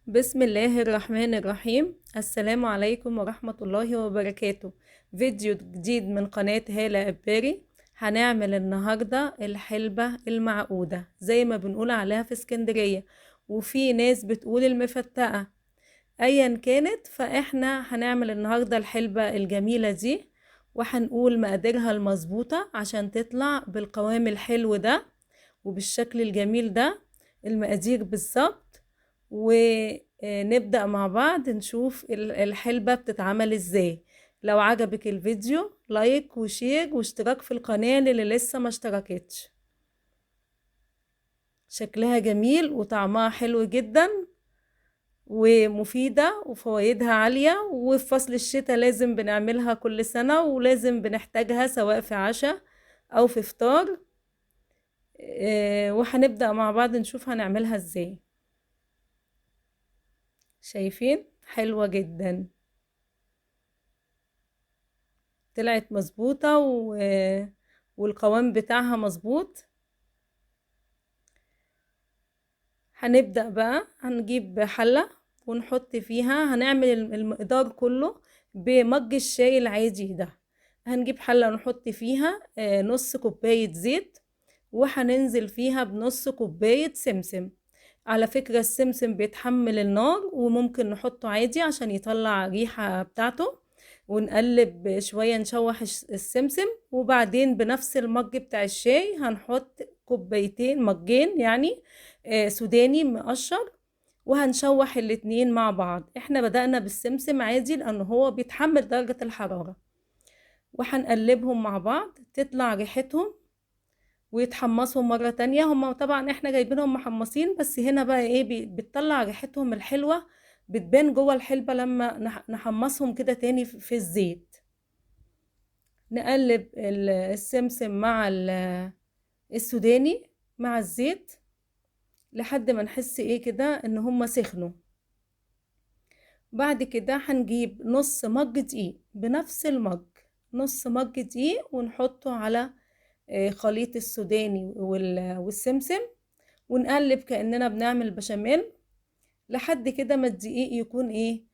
بسم الله الرحمن الرحيم. السلام عليكم ورحمة الله وبركاته. فيديو جديد من قناة هالة أباري. هنعمل النهاردة الحلبة المعقودة زي ما بنقول عليها في اسكندرية، وفي ناس بتقول المفتقة، ايا كانت. فاحنا هنعمل النهاردة الحلبة الجميلة دي، وهنقول مقاديرها المظبوطة عشان تطلع بالقوام الحلو ده وبالشكل الجميل ده، المقادير بالظبط. ونبدأ مع بعض نشوف الحلبة بتتعمل ازاي. لو عجبك الفيديو like و share واشتراك في القناة للي لسه ما اشتركتش. شكلها جميل وطعمها حلو جدا ومفيدة وفوائدها عالية، وفي فصل الشتاء لازم بنعملها كل سنة ولازم بنحتاجها سواء في عشاء أو في فطار. وهنبدأ مع بعض نشوف هنعملها ازاي. شايفين حلوة جدا، طلعت مظبوطة والقوام بتاعها مظبوط. هنبدأ بقى، هنجيب حلة ونحط فيها، هنعمل المقدار كله بمج الشاي العادي ده. هنجيب حلة ونحط فيها نص كوباية زيت، وهننزل فيها بنص كوباية سمسم. على فكرة السمسم بيتحمل النار وممكن نحطه عادي عشان يطلع ريحة بتاعته. ونقلب شوية، نشوح السمسم، وبعدين بنفس المج بتاع الشاي هنحط كوبايتين، مجين يعني، سوداني مقشر، وهنشوح الاتنين مع بعض. احنا بدأنا بالسمسم عادي لأنه هو بيتحمل درجة الحرارة، وهنقلبهم مع بعض تطلع ريحتهم ويتحمصوا مرة تانية. هما طبعا احنا جايبينهم محمصين، بس هنا بقى ايه، بتطلع ريحتهم الحلوة، بتبان جوه الحلبة لما نحمصهم كده تاني في الزيت. نقلب السمسم مع السوداني مع الزيت لحد ما نحس ايه كده ان هما سخنوا. بعد كده هنجيب نص مج دقيق، بنفس المج نص مج دقيق، ونحطه على خليط السوداني والسمسم، ونقلب كأننا بنعمل بشاميل لحد كده ما الدقيق يكون ايه،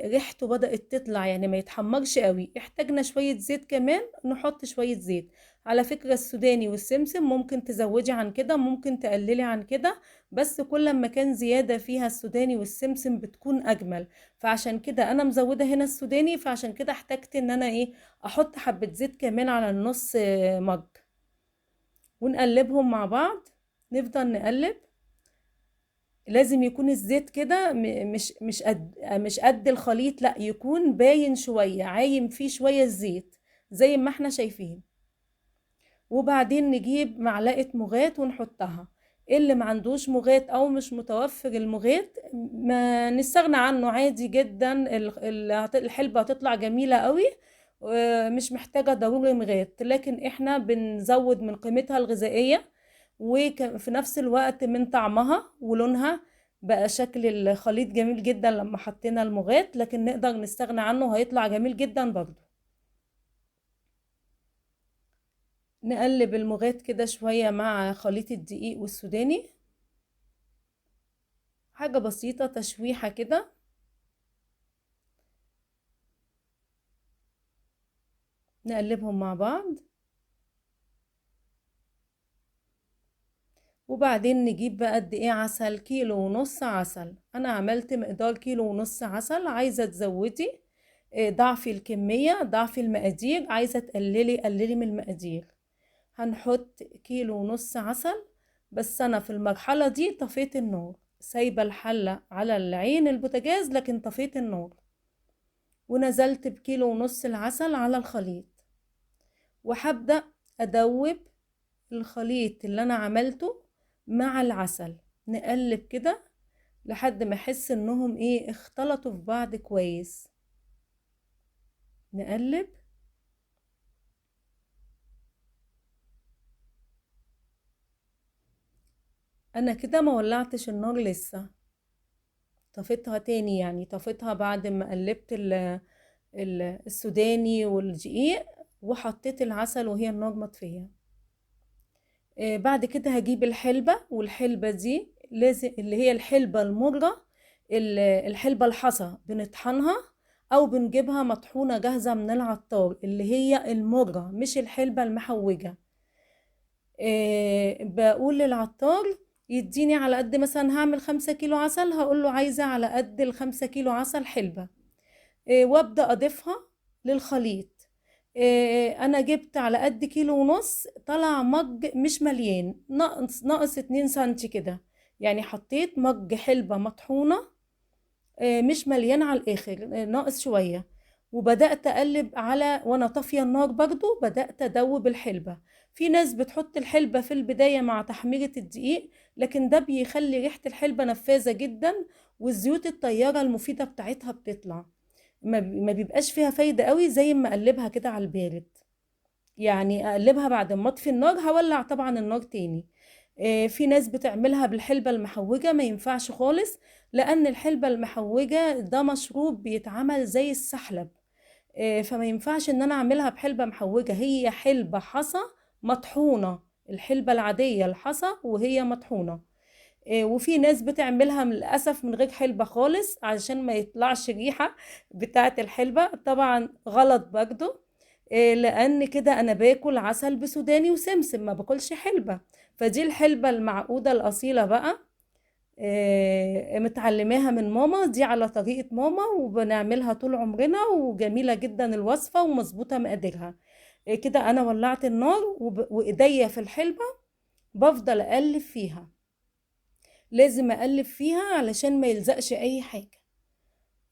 ريحته بدأت تطلع، يعني ما يتحمرش قوي. احتاجنا شوية زيت كمان، نحط شوية زيت. على فكرة السوداني والسمسم ممكن تزودي عن كده، ممكن تقللي عن كده، بس كل ما كان زيادة فيها السوداني والسمسم بتكون أجمل. فعشان كده أنا مزودة هنا السوداني، فعشان كده احتجت إن أنا أحط حبة زيت كمان على النص مج، ونقلبهم مع بعض. نفضل نقلب، لازم يكون الزيت كده مش قد الخليط، لا يكون باين شوية، عايم فيه شوية الزيت زي ما احنا شايفين. وبعدين نجيب معلقة مغات ونحطها. اللي ما عندوش مغات او مش متوفر المغات ما نستغنى عنه عادي جدا، الحلبة هتطلع جميلة قوي، مش محتاجة ضروري مغات، لكن احنا بنزود من قيمتها الغذائية وفي نفس الوقت من طعمها ولونها. بقى شكل الخليط جميل جدا لما حطينا المغات، لكن نقدر نستغنى عنه، هيطلع جميل جدا برضو. نقلب المغات كده شوية مع خليط الدقيق والسوداني، حاجة بسيطة، تشويحة كده. نقلبهم مع بعض، وبعدين نجيب بقى قد ايه عسل، كيلو ونص عسل. انا عملت مقدار كيلو ونص عسل. عايزة تزودي، ضعفي الكمية، ضعفي المقادير، عايزة تقللي قللي من المقادير. هنحط كيلو ونص عسل، بس انا في المرحلة دي طفيت النار، سايبة الحلة على العين البوتاجاز لكن طفيت النار، ونزلت بكيلو ونص العسل على الخليط. وهبدأ ادوب الخليط اللي انا عملته مع العسل. نقلب كده لحد ما احس انهم اختلطوا في بعض كويس. نقلب. انا كده ما ولعتش النار لسه، طفيتها تاني، يعني طفيتها بعد ما قلبت السوداني والدقيق وحطيت العسل وهي النار مطفية. بعد كده هجيب الحلبة، والحلبة دي لازم اللي هي الحلبة المرة الحلبة الحصى، بنطحنها او بنجيبها مطحونة جاهزة من العطار، اللي هي المرة مش الحلبة المحوجة. بقول للعطار يديني على قد، مثلا هعمل 5 كيلو عسل، هقول له عايزة على قد ال5 كيلو عسل حلبة، وابدأ اضيفها للخليط. انا جبت على قد كيلو ونص، طلع مج مش مليان، ناقص 2 سنتي كده، يعني حطيت مج حلبة مطحونة، مش مليان على الاخر، ناقص شوية. وبدأت اقلب على، وانا طافية النار برضو بدأت ادوب الحلبة. في ناس بتحط الحلبة في البداية مع تحميرة الدقيق، لكن ده بيخلي ريحة الحلبة نفاذة جدا، والزيوت الطيارة المفيدة بتاعتها بتطلع، ما بيبقاش فيها فايدة قوي زي ما اقلبها كده على البارد. يعني اقلبها بعد ما اطفي النار، هولع طبعا النار تاني. في ناس بتعملها بالحلبة المحوجة، ما ينفعش خالص، لأن الحلبة المحوجة ده مشروب بيتعمل زي السحلب، فما ينفعش ان انا اعملها بحلبة محوجة. هي حلبة حصى مطحونة، الحلبة العادية الحصى وهي مطحونة. وفي ناس بتعملها للأسف من غير حلبة خالص عشان ما يطلعش ريحة بتاعة الحلبة، طبعا غلط برضو، لأن كده أنا باكل عسل بسوداني وسمسم، ما باكلش حلبة. فدي الحلبة المعقودة الأصيلة بقى، متعلماها من ماما، دي على طريقة ماما وبنعملها طول عمرنا، وجميلة جدا الوصفة ومظبوطة مقاديرها. كده أنا ولعت النار وإيديا في الحلبة بفضل أقلب فيها، لازم أقلب فيها علشان ما يلزقش أي حاجة.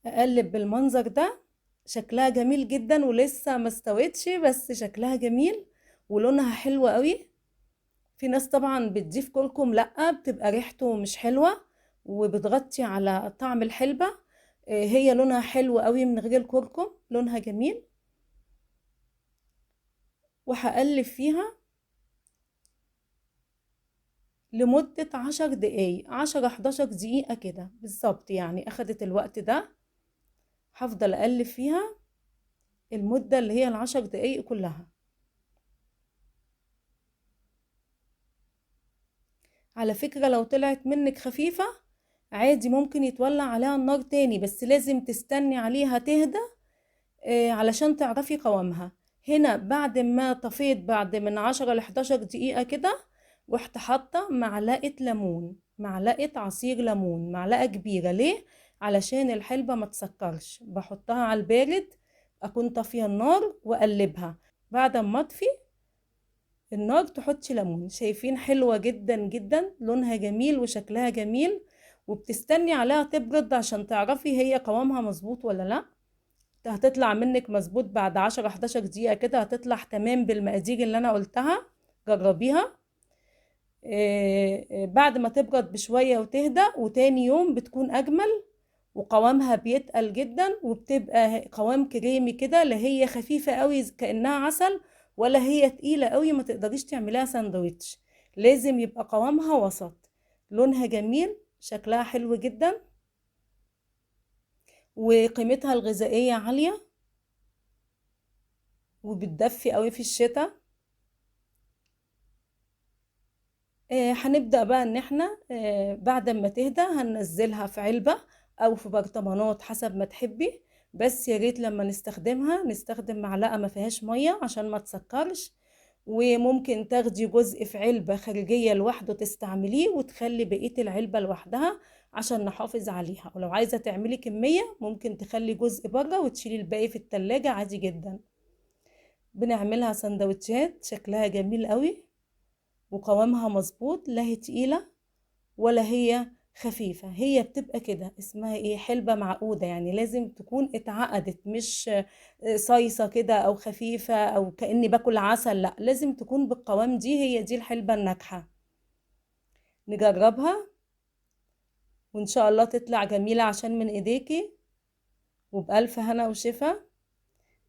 أقلب بالمنظر ده، شكلها جميل جدا ولسه ما استوتش، بس شكلها جميل ولونها حلو قوي. في ناس طبعا بتضيف كركم، لأ بتبقى ريحته مش حلوة وبتغطي على طعم الحلبة. هي لونها حلو قوي من غير الكركم، لونها جميل. وهقلب فيها لمدة 10 دقايق، 10 11 دقيقة كده بالظبط، يعني أخدت الوقت ده. هفضل أقلب فيها المدة اللي هي ال10 دقايق كلها. على فكرة لو طلعت منك خفيفة عادي ممكن يتولع عليها النار تاني، بس لازم تستني عليها تهدى، علشان تعرفي قوامها. هنا بعد ما طفيت بعد من 10 لحداشر دقيقة كده، رحت حاطة معلقة ليمون، معلقة عصير ليمون، معلقة كبيرة. ليه؟ علشان الحلبة ما تسكرش. بحطها على البارد، اكون طافية النار واقلبها. بعد ما اطفي النار تحطي ليمون. شايفين حلوة جدا جدا، لونها جميل وشكلها جميل، وبتستني عليها تبرد عشان تعرفي هي قوامها مظبوط ولا لا. هتطلع منك مظبوط بعد 10 11 دقيقة كده، هتطلع تمام بالمقادير اللي انا قلتها. جربيها. بعد ما تبرد بشوية وتهدى، وتاني يوم بتكون اجمل، وقوامها بيتقل جدا، وبتبقى قوام كريمي كده، لا هي خفيفة قوي كأنها عسل، ولا هي تقيلة قوي ما تقدريش تعمليها ساندويتش. لازم يبقى قوامها وسط. لونها جميل، شكلها حلو جدا، وقيمتها الغذائية عالية، وبتدفي قوي في الشتاء. هنبدأ بقى ان احنا، بعد ما تهدى هننزلها في علبة او في برطمانات حسب ما تحبي، بس يا ريت لما نستخدمها نستخدم معلقة ما فيهاش مية عشان ما تسكرش. وممكن تاخدي جزء في علبة خارجية لوحده تستعمليه، وتخلي بقية العلبة لوحدها عشان نحافظ عليها. ولو عايزة تعملي كمية ممكن تخلي جزء بره وتشيلي الباقي في التلاجة عادي جدا. بنعملها سندوتشات، شكلها جميل قوي وقوامها مظبوط، لا هي تقيلة ولا هي خفيفة، هي بتبقى كده اسمها ايه، حلبة معقودة، يعني لازم تكون اتعقدت، مش صيصة كده او خفيفة او كأني باكل عسل، لا لازم تكون بالقوام دي، هي دي الحلبة الناجحة. نجربها وان شاء الله تطلع جميلة عشان من ايديكي، وبألف هنا وشفا.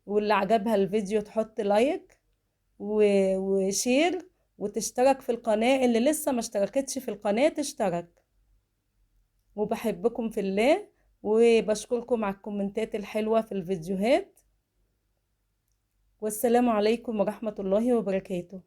واللي عجبها الفيديو تحط like و share وتشترك في القناة، اللي لسه ما اشتركتش في القناة تشترك. وبحبكم في الله، وبشكركم على الكومنتات الحلوة في الفيديوهات. والسلام عليكم ورحمة الله وبركاته.